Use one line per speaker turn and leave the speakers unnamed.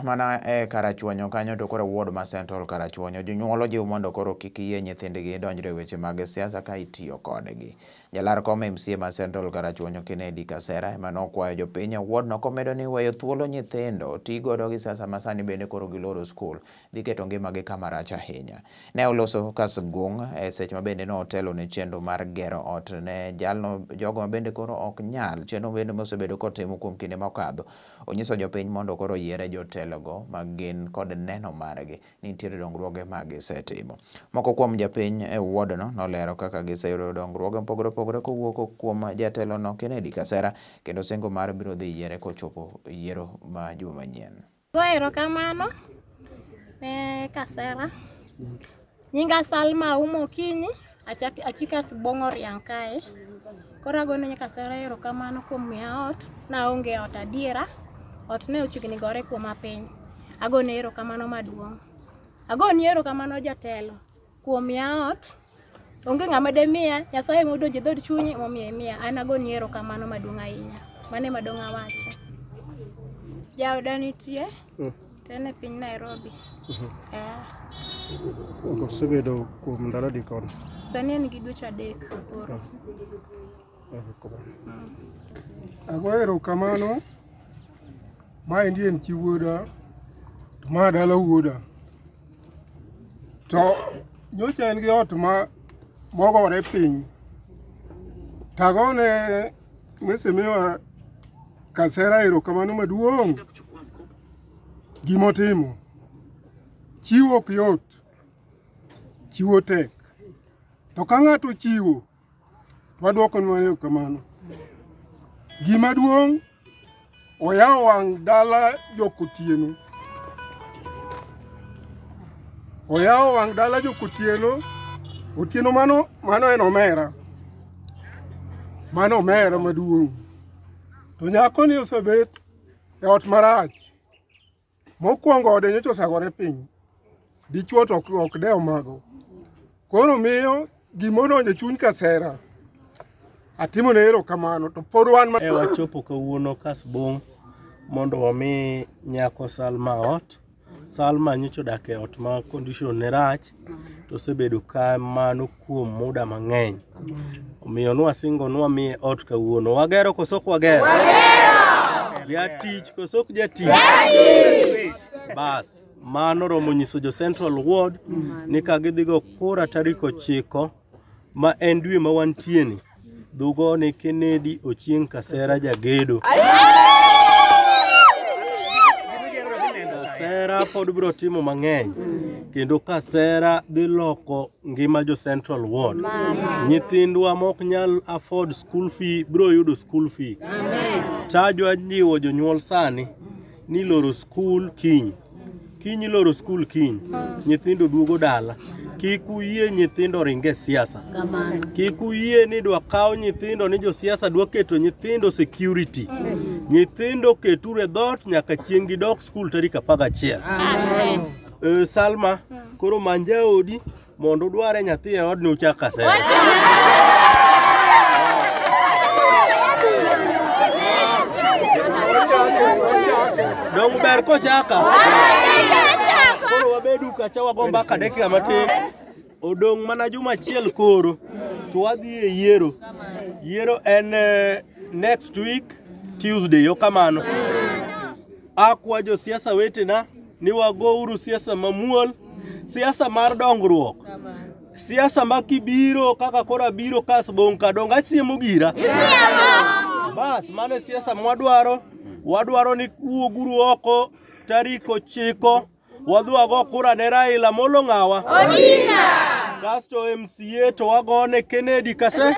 Mana e Karachuonyo kanyo to koro ward ma Central Karachuonyo jonyuol ojiw mondo koro kik yie nyithindgi donjre e weche mag siasa ka itiyo kodgi. Jalar kom MCA ma Central Karachuonyo Kennedy Kasera ema nokwayo jopiny e ward no komedo ni weyo thuolo nyithindo ti godo gi siasa ma sani bende koro giloro skul dhi keto ngimagi kama rach ahinya. Ne oloso Kasgung e seche ma bende notelo ne chenro mar gero ot ne jalno jogo ma bende koro ok nyal chenro bende mosebedo kotimo kuom kinde mokadho. Onyiso jopiny mondo koro oyiere jotelogo ma gin kod neno margi ni nitiere dongruoge ma gisetimo. Moko kuom jopiny e ward no nolero kaka giseyudo dongruoge mopogore opogore kowuok kuom jatelono Kennedy Kasera kendo singo mar biro dhi yiere kochopo yiero ma juma manyien.
Go erokamano ne Kasera. Nyinga Salma Auma Okinyi, achika Sibong'o Riang' kae. Koro agone ne Kasera erokamano kuom miya ot. Naonge ot adiera. Ot ne ochiegni gore kuoma piny. Agone erokamano maduong'. Agoni erokamano jatelo kuom miya ot. Onge ng'ama demiya, Nyasaye modonjo e dhood chunyi emomiyo imiya. An agoni erokamano maduong' ahinya. Mano ema dong' awachi. Jaoda nitie, to en e piny Nairobi. Eh.
Osebedo kuom ndalo adi kono?
Sani en gi dweche 3 koro.
Ago erokamano. Maendi en chi wuoda, to ma dala wuoda. To nyocha en gi ot ma mogore piny. Tagone Mheshimiwa Kasera erokamano maduong' gimotimo. Chiwo ok yot, chiwo tek. To ka ng'ato ochiwo, to waduoko ne erokamano. Gima duong' oyawo wang' dala jokotieno. Oyawo wang' dala jokotieno. Otieno mano mano en omera. Mano omera maduong'. To nyakoni osebet e ot marach. Mokwongo ode nyocha osagore piny. Dichuo to ok dew mago. Koro miyo gimodonjo e chuny Kasera. Atimone erokamano to pod wan
E wachopo kawuono Kasbong' mondo wami nyako Salma ot. Salma nyocha odak e ot ma condition ne rach to osebedo kamano kuom muda mang'eny. Omiyo nwasingo nwamiye ot kawuono. Wagero koso ok wagero? Jatich koso ok jatich? Bas, mano romo nyiso jo Central Ward ni ka gidhi go kura tarik 9 ma en dwe ma wantie ni, dhugo ne Kennedy Ochieng' Kasera jagedo. Kasera pod biro timo mang'eny kendo Kasera dhi loko ngima jo Central Ward. Nyithindwa mok nyal afford school fee biro yudo school fee. Tajwa jiwo jonyuol sani ni loro skul kiny. Kiny iloro skul kiny. Nyithindo duogo dala. Kik uyie nyithindo ringe siasa. Kik uyie ni dwa kaw nyithindo ni josiasa dwa keto nyithindo security. Nyithindo keturu e dhoot nyaka chieng' gidok skul tarik 11. Salma, koro many jaodi mondo udware nyathi e odni uchak Kasera. Dong ber kochaka. Koro wabedu kacha wago mbaka dakika matin. Odong' mana juma achiel koro to wadhi e yiero. Yiero en next week Tuesday, yo kamano. Akwa josiasa wetena ni wagouru siasa mamuol, siasa mar dongruok. Siasa ma kibiro kaka koro abiro Kasbong' ka dong asiemo gira. Bas, mano e siasa mwadwaro. Wadwaro ni wuoguru oko tarik 9 wadhi wago kura ne Raila Amolo ng'awa? Odinga. Kasto MCA to wagone Kennedy Kasera.